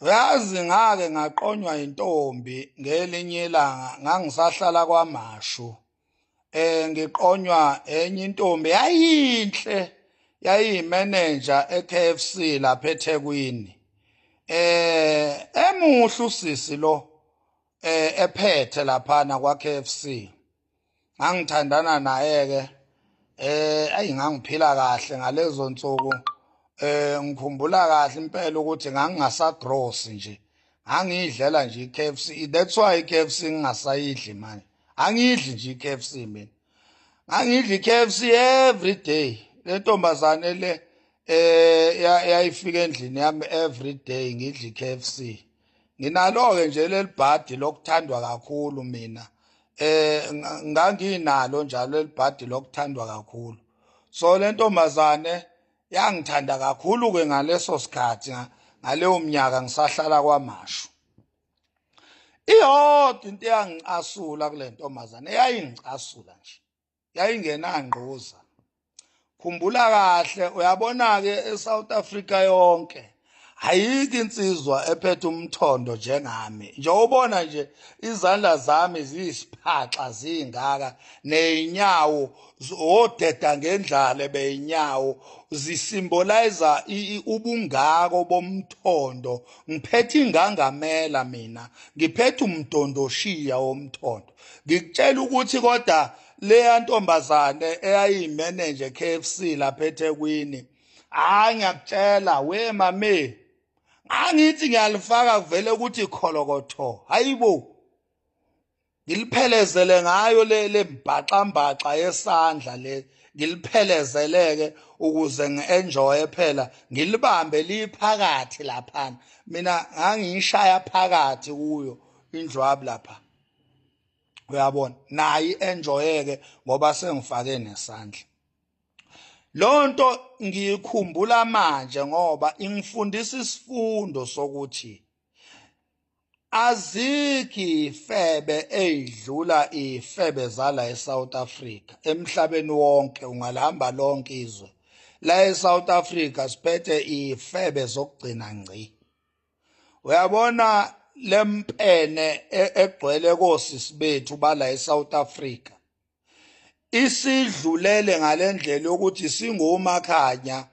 Uyazi, ngake ngaqonywa intombi ngelinye ilanga, ngangisahlala KwaMashu. Ngiqonywa enye intombi, yayinhle, yayiyimeneja eKFC lapha eThekwini. Emuhle usisi lo, ephethe laphana kwa KFC. Ngangithandana naye ke, ayi, ngangiphila kahle ngalezo nsuku. Ngikhumbula kahle impela ukuthi ngangingasagross nje, ngangiyidlela nje iKFC. That's why iKFC ngingasayidli manje, angidli nje iKFC mina. Ngangidla iKFC every day. Le ntombazane le yayifika endlini yami every day ngidla iKFC. Nginalo ke nje leli bhadi lokuthandwa kakhulu mina. Nganginalo njalo leli bhadi lokuthandwa kakhulu. So le ntombazane yangithanda kakhulu ke ngaleso sikhathi, ngaleyo minyaka ngisahlala KwaMashu. Iyodwa into eyangicasula kule ntombazane, eyayingicasula nje, yayingenangquza. Khumbula kahle, uyabona ke, eSouth Africa yonke ayikho insizwa ephethe umthondo njengami. Nje ubona nje izandla zami ziyisiphaxa, zingaka, nezinyawo odeda ngendlale beyinyawo zisymbolize ubungako bomthondo. Ngiphethe ingangamela mina, ngiphethe umdondoshiya womthondo. Ngikutshela ukuthi kodwa leya ntombazane eyayiyimeneja KFC lapha eThekwini, hayi, ngiyakutshela we mame, angithi ngiyalifaka kuvele ukuthi kholokotho, hayibo, ngiliphelezele ngayo le mbhaxa yesandla le, ngiliphelezeleke ukuze ngi-enjoye phela, ngilibambe liphakathi laphana. Mina ngangiyishaya phakathi kuyo indlwabu lapha, uyabona, nayi enjoyeke ngoba sengifake nesandla. Lonto ngiyikhumbula manje ngoba ingifundisa isifundo sokuthi azikho ifebe eyidlula ifebe zala eSouth Africa emhlabeni wonke. Ungalihamba lonke izwe, la eSouth Africa siphethe ifebe zokugcina ngci. Uyabona lempene egcwele kosisi bethu bala eSouth Africa isidlulele ngalendlela yokuthi singomakhanya,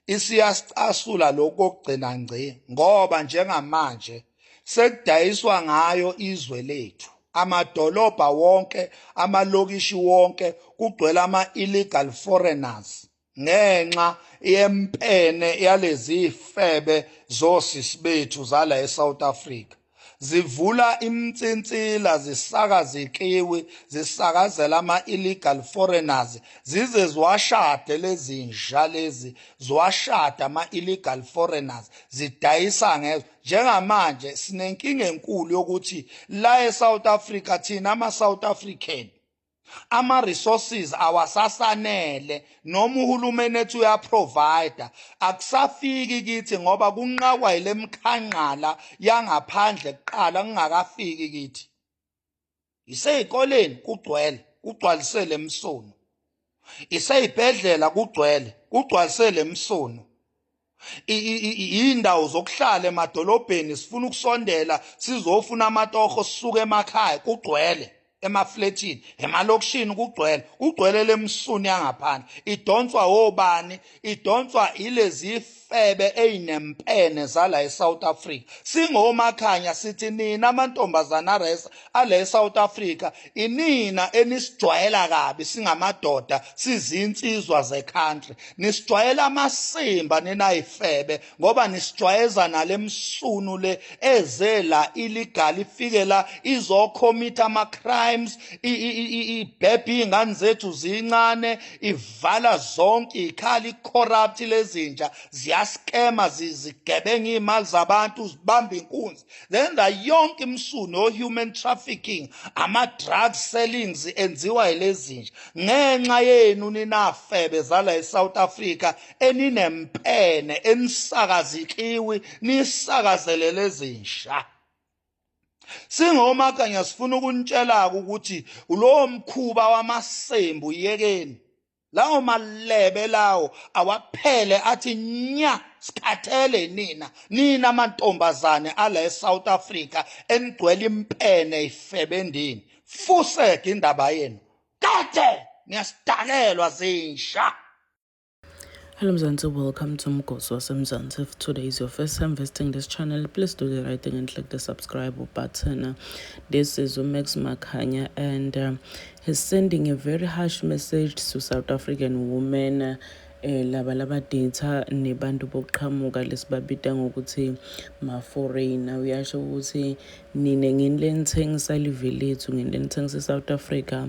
isiyasicasula lokhu kokugcina ngci, ngoba njengamanje sekudayiswa ngayo izwe lethu. Amadolobha wonke, amalokishi wonke kugcwele ama-illegal foreigners ngenxa yempene yalezi febe zosisi bethu zala eSouth Africa. Zivula imsinsila, zisakaza ikiwi, zisakazela ama-illegal foreigners, zize ziwashade lezinja lezi, ziwashada ama-illegal foreigners, zidayisa ngezwe. Njengamanje sinenkinga enkulu yokuthi la eSouth Africa thina ama-South African ama-resources awasasanele, noma uhulumeni ethi uyaprovide, akusafiki kithi ngoba kunqakwa yile mkhanqala yangaphandle kuqala kungakafiki kithi. Isey'koleni kugcwele, kugcwalisele emsunu. Isey'bhedlela kugcwele, kugcwalisele emsunu. Indawo zokuhlala emadolobheni, sifuna ukusondela sizofuna amatoho, sisuke emakhaya, kugcwele emafletini, emalokishini kugcwele, kugcwele lemsunu yangaphandle. Idonswa obani? Idonswa ilezi febe eyinempene zala eSouth Africa. Singomakhanya sithi nina amantombazana ares ale eSouth Africa, inina enisijwayela kabi singamadoda, sizinsizwa zecountry. Nisijwayela amasimba ninayifebe, ngoba nisijwayeza nalemsunu le eze la illegal, ifike la izocommit ama crimes, ibhebhe iy'ngane zethu zincane, ivala zonke iy'khala, i-corrupt lezinja, ziyaskema, zigebenga iy'mali zabantu, zibamba inkunzi, zenza yonke imsunu, o-human trafficking, ama-drug sellings enziwa yilezinja ngenxa yenu ninafebe zala eSouth Africa eninempene, enisakazikiwi, nisakazele lezinja. Singomakanya sifuna ukunitshela ukuthi lowo mkhuba wamasembu yekeni, lawo malebe lawo awaphele, athi nya. Sikhathele nina, nina amantombazane ala eSouth Africa enigcwele impene ifebendini. Fuseke indaba yenu. Kade niyasidakelwa zinsha. Hello Mzansi, welcome to Mgosi waseMzansi. If today is your first time visiting this channel, please do the right thing and click the subscribe button. This is Max Makhanya and he's sending a very harsh message to South African women laba labadata nebantu bokuqhamuka lesibabita ngokuthi ma-foreigner. Uyasho ukuthi nine ngini lenithengisa live lethu, ngini lenithengisa i-South Africa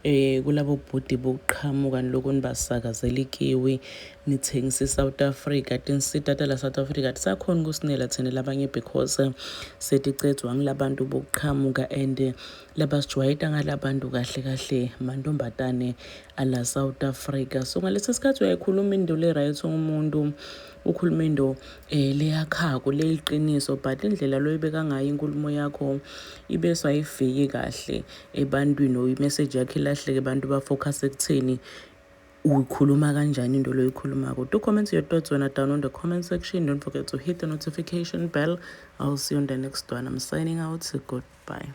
kulabo bhudi bokuqhamuka, niloko nibasakazela ikiwi, nithengisa i-South Africa. Tinsita tala South Africa tisakhona ukusinela thina labanye because seticedzwa ngilabantu bokuqhamuka and labasijwayeta ngalabantu kahle kahle mantombazane ala South Africa. So ngalesi sikhathi uyayikhuluma into le right, umuntu ukhuluma into leyakhako, leyiqiniso, but indlela loyibeka ngayo inkulumo yakho ibe sayifiki kahle ebantwini or imessage yakho ilahleke, abantu bafocus ekutheni uyikhuluma kanjani into loyikhulumako. Do comment your thoughts wena down on the comment section. Don't forget to hit the notification bell. I'll see you on the next one. I'm signing out. Goodbye.